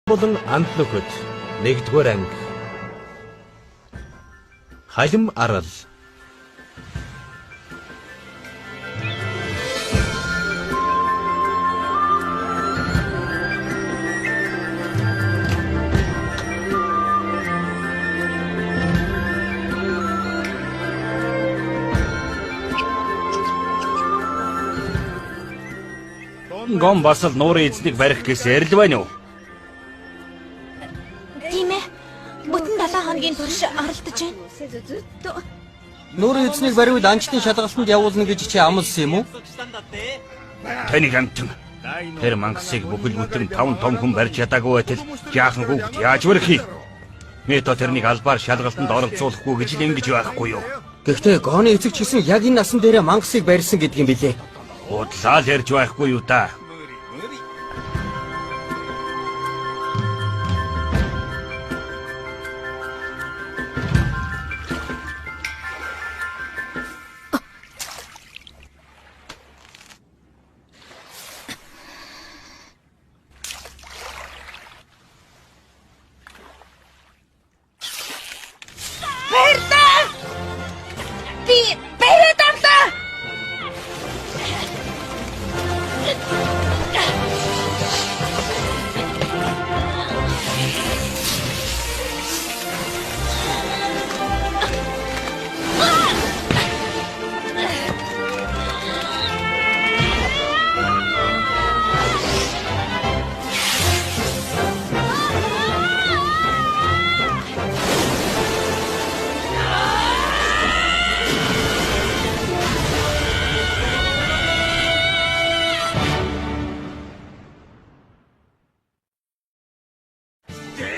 Болон анд нөхөд 1-р анги. Халим арал. Гом бас л нуурын эзнийг барих гэсэн ярил байна уу? Тийм ээ. Бүтэн 7 хоногийн турш оролдож байна. Нуурын эзнийг бариул анчтын шалгалтанд явуулна гэж чи амласан юм уу? Таныг амтан. Тэр мангасыг бүхэл бүтэн 5 том хүн барьж чадаагүй байтал жаахан хүүхэд яаж барих юм? Мето тэрнийг албаар шалгалтанд оролцуулахгүй гэж л ингэж байхгүй юу? Гэхдээ Гоны эцэг ч гэсэн яг энэ насан дээрээ мангасыг барьсан гэдэг юм билээ. Худлаа л ярьж байхгүй юу та? Баярлалаа. Би бариад авлаа.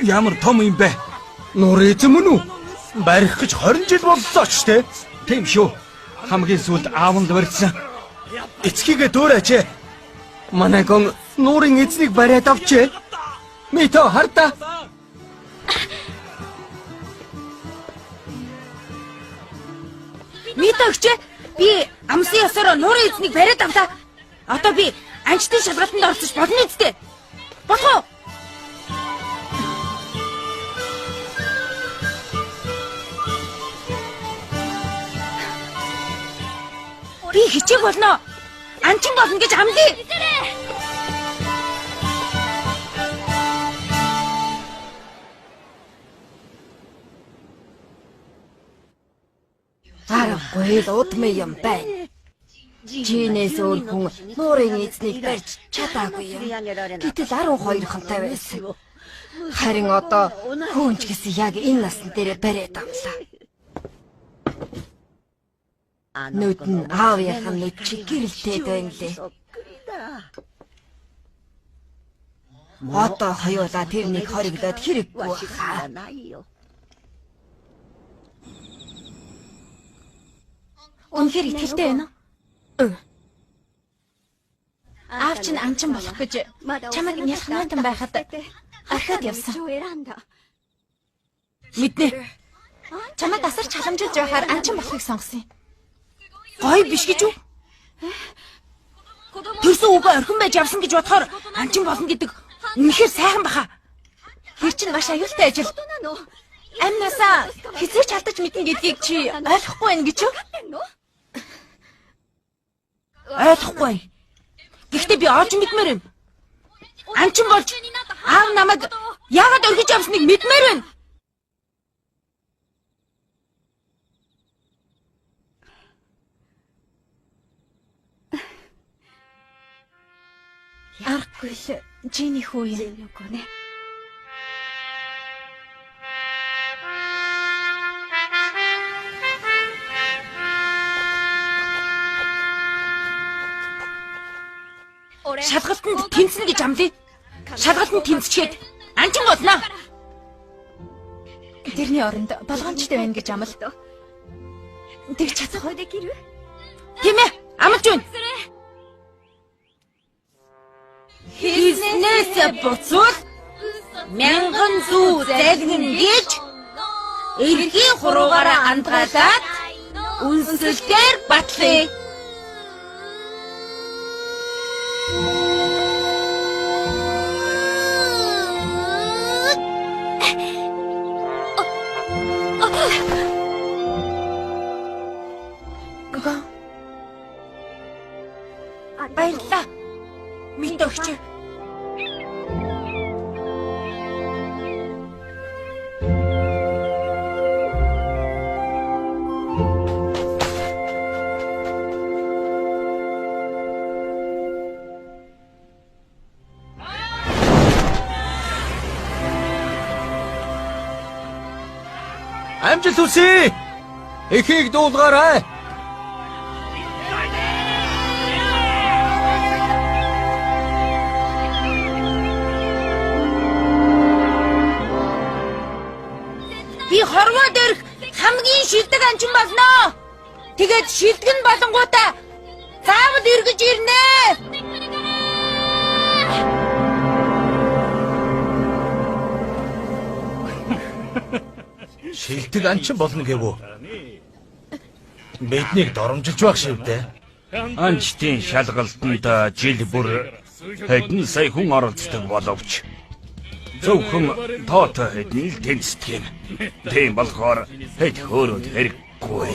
Ямар том юм бэ? Нуурын эзэн мөн үү? Барих гэж 20 жил боллоо ч те. Тийм шүү. Хамгийн сүүлд аав нь л барьсан. Эцгийгээ дөөрөөч. Манай Гон нуурын эзнийг бариад авчээ. Мито хардаа. Мито өгчээ. Би амсын ёсоор нуурын эзнийг бариад авлаа. Одоо би анчтын шалгалтанд оролцож болно үсттэй. Болох уу? Би хичээх болно. Анчин болно гэж амлая. Аргагүй л удмын юм байна. Чинээс өөр хүн нуурын эзнийг барьж чадаагүй юм. Гэтэл 12 хонтой байсан. Харин одоо хүн ч гэсэн яг энэ насн дээр бариад авлаа. Нүд нь аавынхаа нүд чи гэрэлтээд байна лээ. Одоо хоёулаа тэрнийг хориглоод хэрэггүй хаа. Үнэхээр итгэлтэй байна уу? Аав чинь анчин болох гэж чамайг нялхнаатан байхад орхиод явсан. Мэднэ. Чамайг асар чаламжилж байхаар анчин болохыг сонгосон юм. Гоё биш гэж үү? Төрсөн үгээ орхин байж явсан гэж бодохоор анчин болно гэдэг үнэхээр сайхан баха. Тэр чинь маш аюултай ажил. Амь насаа хэзээ ч алдаж мэднэ гэдгийг чи ойлгохгүй байна гэж юу? Ойлгохгүй байна. Гэхдээ би олж мэдмээр юм. Анчин болж аав намайг яагаад орхиж явсныг мэдмээр байна. Аргагүй л Жини хүү юм. Шалгалтанд тэнцэнэ гэж амлая. Шалгалтанд тэнцчихэд анчин болно. Тэрний оронд болгоомжтой байна гэж амл. Тэгж чадах уу? Тийм ээ, амлаж байна. Хийснээс буцвал мянган зүү загнана гэж эргийн хуруугаараа андгаалаад үнсэлтээр батлая. Амжилт хүсье. Эхийг дуулгаарай. Би хорвоо дээрх хамгийн шилдэг анчин болно. Тэгээд шилдэг нь болонгуудаа заавал эргэж ирнэ. Шилдэг анчин болно гэв үү? Биднийг доромжилж байх шивдээ. Анчтын шалгалтанд жил бүр хэдэн сая хүн оролцдог боловч зөвхөн тоотой хэдэн л тэнцдэг юм. Тийм болохоор хэд хөөрөөд хэрэггүй.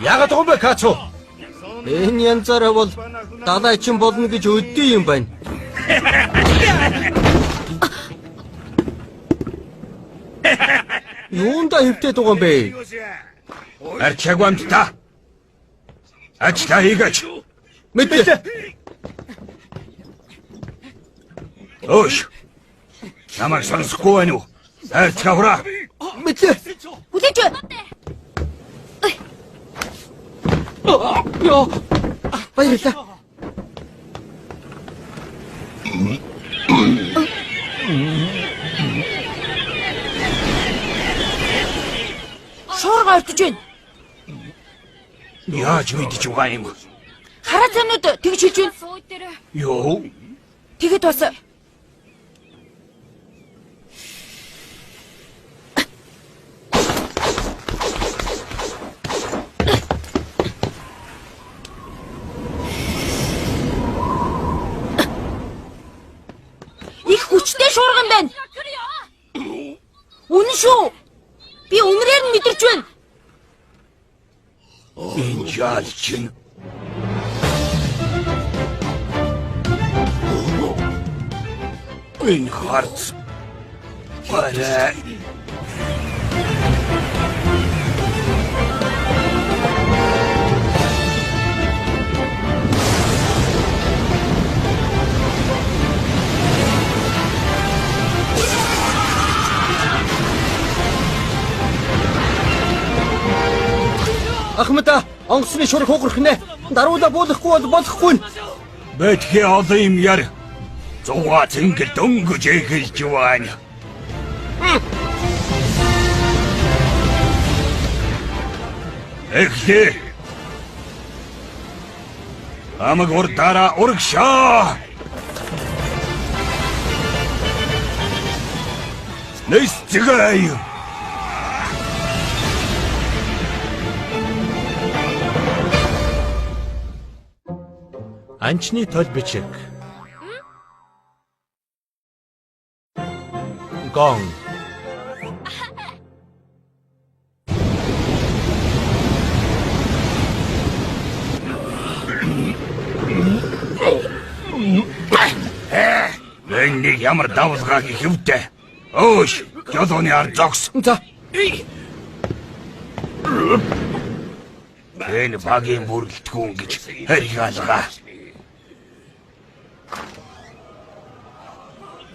Яагаад байгаа юм бэ, Кацу? Энэ янзаараа бол далайчин болно гэж өддөө юм байна. Юунда хэвтээд байгаа юм бэ? Арчаагүй амтта. Ажлаа хийгээч. Мэдлээ. Өөш. Намайг сонсохгүй байна уу? Арчаа хураа. Мэдлээ. Хүлээж бай. Йоо. Баярлалаа. Шуурга ордож байна. Яаж мэдэж байгаа юм? Хараа цанууд тэгж хэлж байна. Йоо. Тэгээд бас их хүчтэй шуурга юм байна. Үнэн шүү. Би үнрээр нь мэдэрч байна. Энэ жаалчин. Энэ харц. Барай. Ахмада, онгоцны шург хугарах нэ. Даруулаа буулгахгүй бол болохгүй. Бэтхи олон юм яар. Зугаа цэнгэл дөнгөж эхэлж байна. Эхлэе. Амаг урдаараа урагшаа. Нэсцгээе. Анчны тол бичиг. Гон. Энэ ямар давлгаа гэх ювтэй. Өөш, жолооны ар зогс. За. Энэ багийн бүрэлдэхүүн гэж харьяалгаа.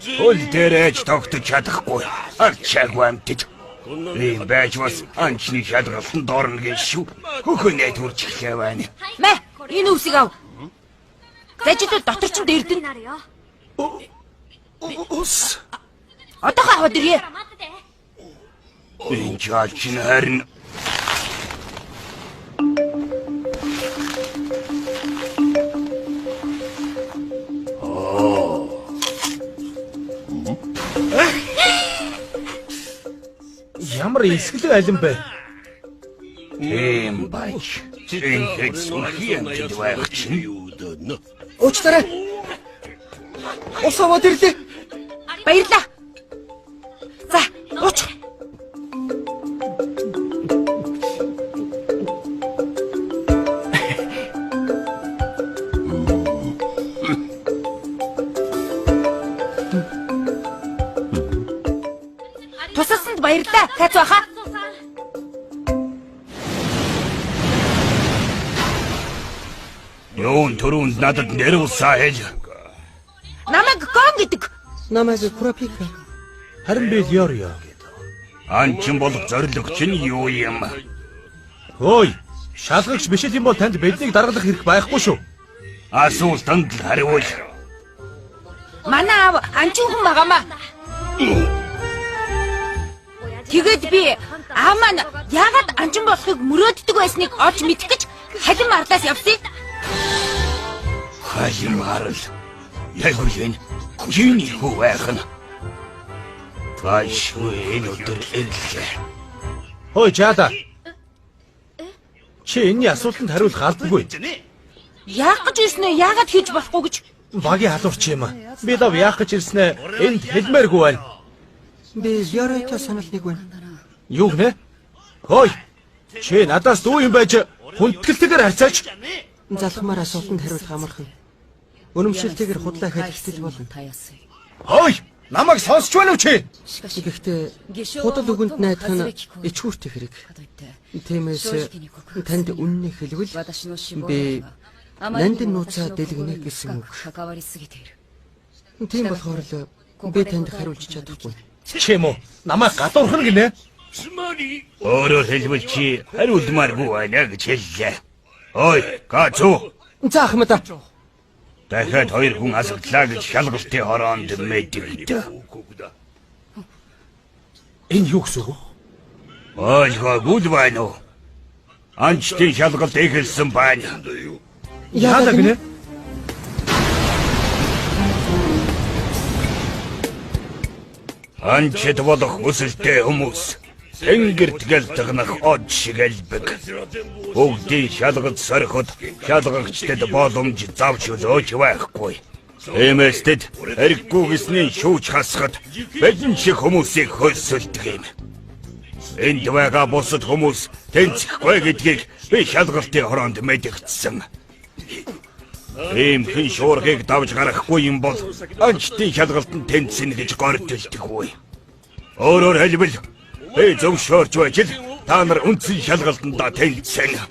Хөл дээрэж тогтож чадахгүй. Арчаагүй амтж. Ийм байж бас анчны шалгалтанд орно гэж шүү. Хөхөнөө төрж эхлэв байна. Мэ, энэ үсийг ав. Зажидвал дотор ч дэрдэн. Ус. Одоохоо аваад ирье. Энэ жаалчин харин Ямар эсгэлэг алин бэ? Тийм байж. Энэ хэд сүнхий амтд байх чинь. Уучлаарай. Ус аваад ирлээ. Баярлаа. За, ууч. Тусалсанд баярлалаа. Кацу аха. Юун төрөнд надад нэр усаа хэл. Намайг Гон гэдэг. Намайг Курапика. Харин би Лёрио. Анчин болох зорилго чинь юу юм? Хөөй, шалгагч биш л юм бол танд биднийг даргалах хэрэг байхгүй шүү. Асуултанд л хариул. Манай аав анчин хүн байгаамаа. Тэгээд би аав маань яагаад анчин болохыг мөрөөддөг байсныг олж мэдэх гэж халим арлаас явсан. Халим арал. Яг үл энэ чиний хүү байх нь. Башгүй энэ өдөр ирлээ. Хөөй, Жада. Чи энэний асуултанд хариулах албагүй. Яах гэж ирсэн вэ? Яагаад хийж болохгүй гэж? Багийн халуурч юм. Би лав яах гэж ирснээ энд хэлмээргүй байна. Би Лёриотой санал нэг байна. Юу гинэ? Хөөй. Чи надаас дүү юм байж хүндэтгэлтэйгээр харьцаач. Залхмаар асуултанд хариулах амархан. Үнэмшилтэйгээр худлаа хэлэхдээ л болно. Хөөй, намайг сонсч байна уу чи? Гэхдээ худал үгэнд найдах нь ичгүүртэй хэрэг. Тиймээс танд үннийг хэлбэл би нандин нууцаа дэлгэнэ гэсэн үг. Тийм болохоор л би танд хариулж чадахгүй. Чи юм уу? Намайг гадуурхна гинэ? Өөрөөр хэлбэл чи хариулмааргүй байна гэж хэллээ. Ой, Гацу. За Ахмада. Дахиад хоёр хүн асагдлаа гэж шалгалтын хороонд мэдэгд. Энэ юу гэсэн үг вэ? Ойлгоогүй л байна уу? Анчтын шалгалт эхэлсэн байна. Яалаа гинэ? Анчид болох хүсэлтэй хүмүүс тэнгэрт гэлтгнах од шиг элбэг. Бүгдийн шалгалт сориход шалгагчдад боломж завч өлөөж байхгүй. Иймээс тэд хэрэггүй гэсний шүүж хасахад бэлэн шиг хүмүүсийг хөлсөлдөг юм. Энд байгаа бусад хүмүүс тэнцэхгүй гэдгийг би шалгалтын хороонд мэдэгдсэн. Ийм хэн шуурхыг давж гарахгүй юм бол анчтын шалгалтанд тэнцэнэ гэж гордолдоггүй. Өөрөөр хэлбэл би зөвшөөрч байж л та нар үндсэн шалгалтандаа тэнцэнэ.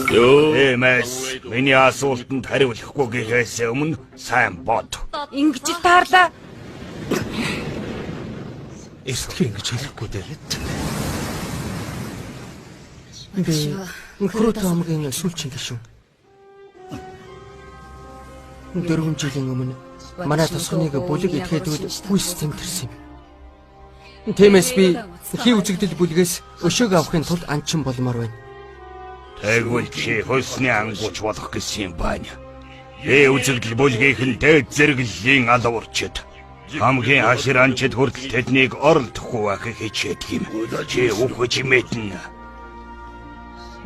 Иймээс миний асуултанд хариулахгүй гэхээс өмнө сайн бод. Ингэж л таарлаа. Эртхэн ингэж хэлэхгүй дээ. Би Круто омгийн сүүлчийн гишүүн. 4 жилийн өмнө манай тосгоныг бүлэг этгээдүүд пүйс тэмтэрсэн юм. Тиймээс би хий үзэгдэл бүлгээс өшөөг авахын тулд анчин болмоор байна. Тэгвэл чи хөлсний ангууч болох гэсэн юм байна. Би үзэгдэл бүлгийнх нь дээд зэрэглэлийн алуурчид. Хамгийн хашир анчид хүртэл тэднийг оролдохгүй байхыг хичээдэг юм. Чи үхэж мэднэ.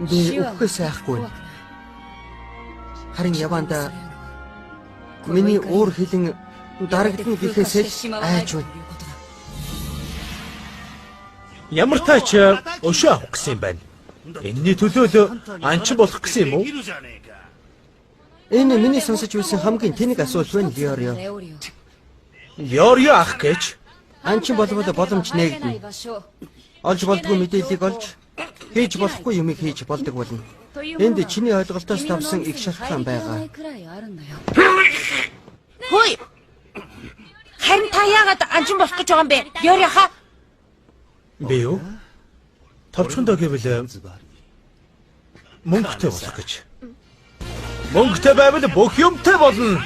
Би үхэхээс айхгүй байна. Харин яванда миний уур хилэн дарагдана гэхээс л айж байна. Ямар тач өшөө авах гэсэн юм байна. Энэний төлөө л анчин болох гэсэн юм уу? Энэ миний сонсож байсан хамгийн тэнэг асуулт байна, Лёрио. Лёрио ах гэж Анчин болвол боломж нээгдэнэ. Олж болдгүй мэдээллийг олж хийж болохгүй юмыг хийж болдог болно. Энд чиний ойлголтоос тавсан их шалтгаан байгаа. Хөөе. Харин та яагаад анчин болох гэж байгаа юм бэ? Ёр яхаа. би юу? Товчхондоо гэвэл мөнгөтэй болох гэж. Мөнгөтэй байвал бүх юмтай болно.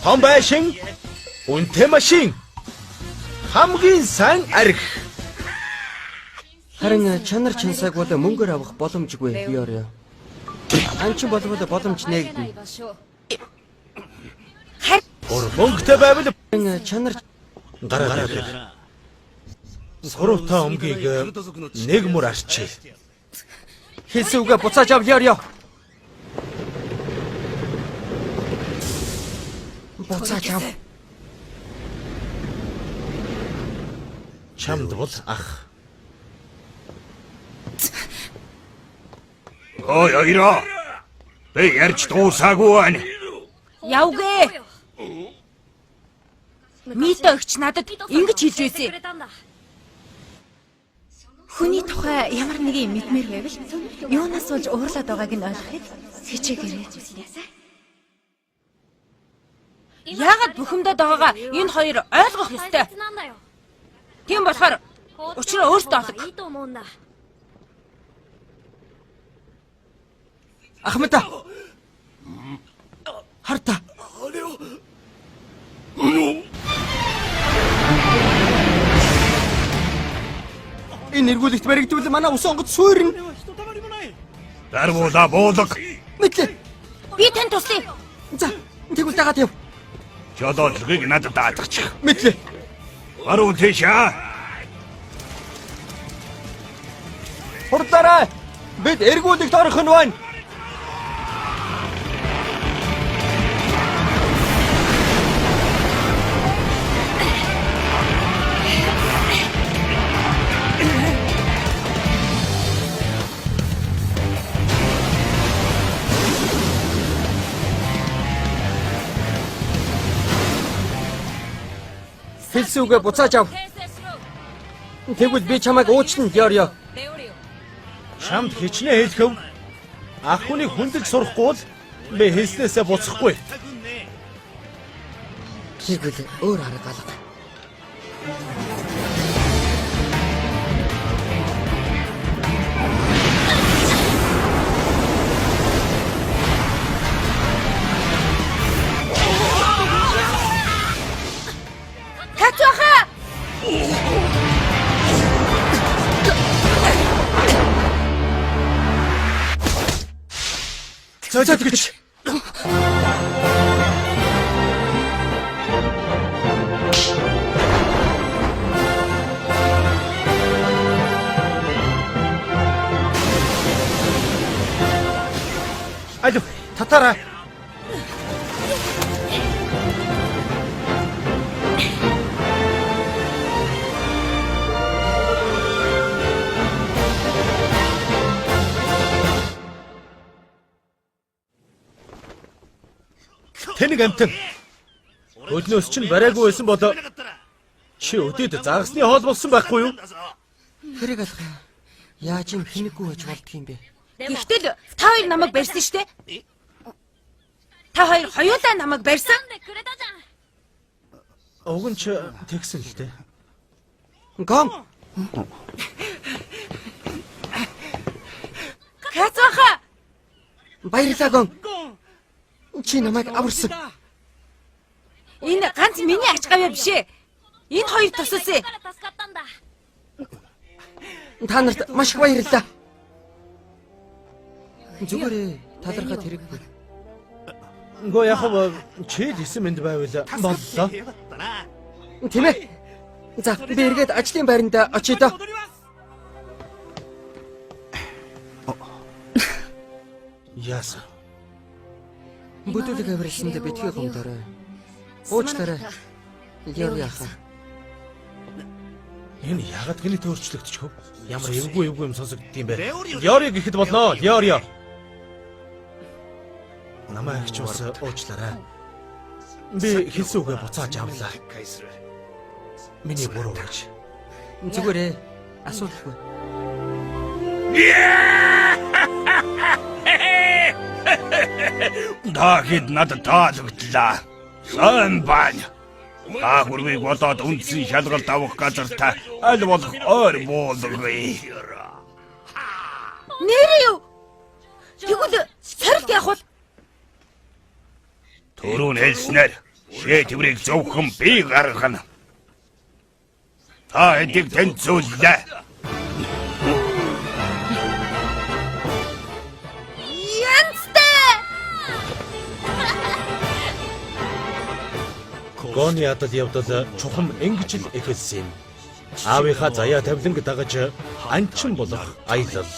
Том байшин, үнэтэй машин, хамгийн сайн арх. Харин чанар чансааг бол мөнгөөр авах боломжгүй, Лёрио. Анчин болвол боломж нээгдэнэ. Мөнгөтэй байвал Харин чанар гараад ирэх. Гурван өмгийг нэг мөр арчив. хэлсэн үгээ буцааж ав, Лёрио. Буцааж ав. Чамд бол ах. Ой, хоёроо. Би ярьж дуусаагүй байна. Явгээ. Мито өгч надад ингэж хэлж байсан. Хүний тухай ямар нэгэн юм мэдмээр байвал юунаас болж уурлаад байгааг нь ойлгохыг хичээгээрэй. Яагаад бухимдаад байгаагаа энэ хоёр ойлгох ёстой. Тийм болохоор учраа өөртөө олог. Ахмада. Хар та. Энэ эргүүлэгт баригдвал манай ус онгоц суурна. Дарвуулаа буулга. Мэдлээ. Би танд туслая. За, тэгвэл дагаад яв. Жолоодлогыг надад даатгачих. Мэдлээ. Баруун тийшээ. Хурдлаарай. Бид эргүүлэгт орох нь байна. Хэлсэн үгээ буцааж ав. Тэгвэл би чамайг уучлана, Георгио. Чамд хичнээн хэлхэв. Ах хүнийг хүндэлж сурахгүй бол би хэлснээсээ буцахгүй. Тэгвэл өөр арга алга. Кацуаха! Зөөлөд гэж. Алив, татаарай. Тэнэг амтан. Хөлнөөс чинь бариагүй байсан бол чи өдөөд загасны хоол болсон байхгүй юу? Хэрэг алга. Яаж юм хинэггүй байж болдго юм бэ? Гэхдээ л та хоёр намайг барьсан шүү дээ. Та хоёр хоёулаа намайг барьсан. Уг нь ч тэгсэн л дээ. Гон. Кацуаха! Баярлалаа гон. Чи намайг аварсан. Энэ ганц миний ач гавьяа биш ээ. Энэ хоёр тусалсан. Та нарт маш их баярлалаа. Зүгээр талархаад хэрэггүй. Гөө яг хав чи л исэн мэнд байвал боллоо. Тийм ээ. За би эргээд ажлын байранд очие доо. Яасан? Бүдүүлэг авирсанд битгий гомдорой. Уучлаарай. Георги ахаа. Энэ яагаад гинэт өөрчлөгдөж хөв? Ямар эвгүй эвгүй юм сонсогдд юм бэ? Лёри гэхэд болноо. Лёрио. Намайг ч бас уучлаарай. Би хэлсэн үгээ буцааж авлаа. Миний буруу гэж. Зүгээр ээ. Асуудалгүй. Та хэд надад таалагдлаа. Сайн байна. Та хөрвийг болоод үндсэн шалгалт авах газарта аль болох ойр буулгая. Нэрээ юу? Тэгвэл сорилт яах вэ? Түрүүн хэлснээр шийдвэрийг зөвхөн би гаргана. Та хэдийг тэнцвүүллээ. Янзтай! Гоны адал явдал чухам ингэж л эхэлсэн юм. Аавынхаа заяа тавиланг дагаж анчин болох аялал.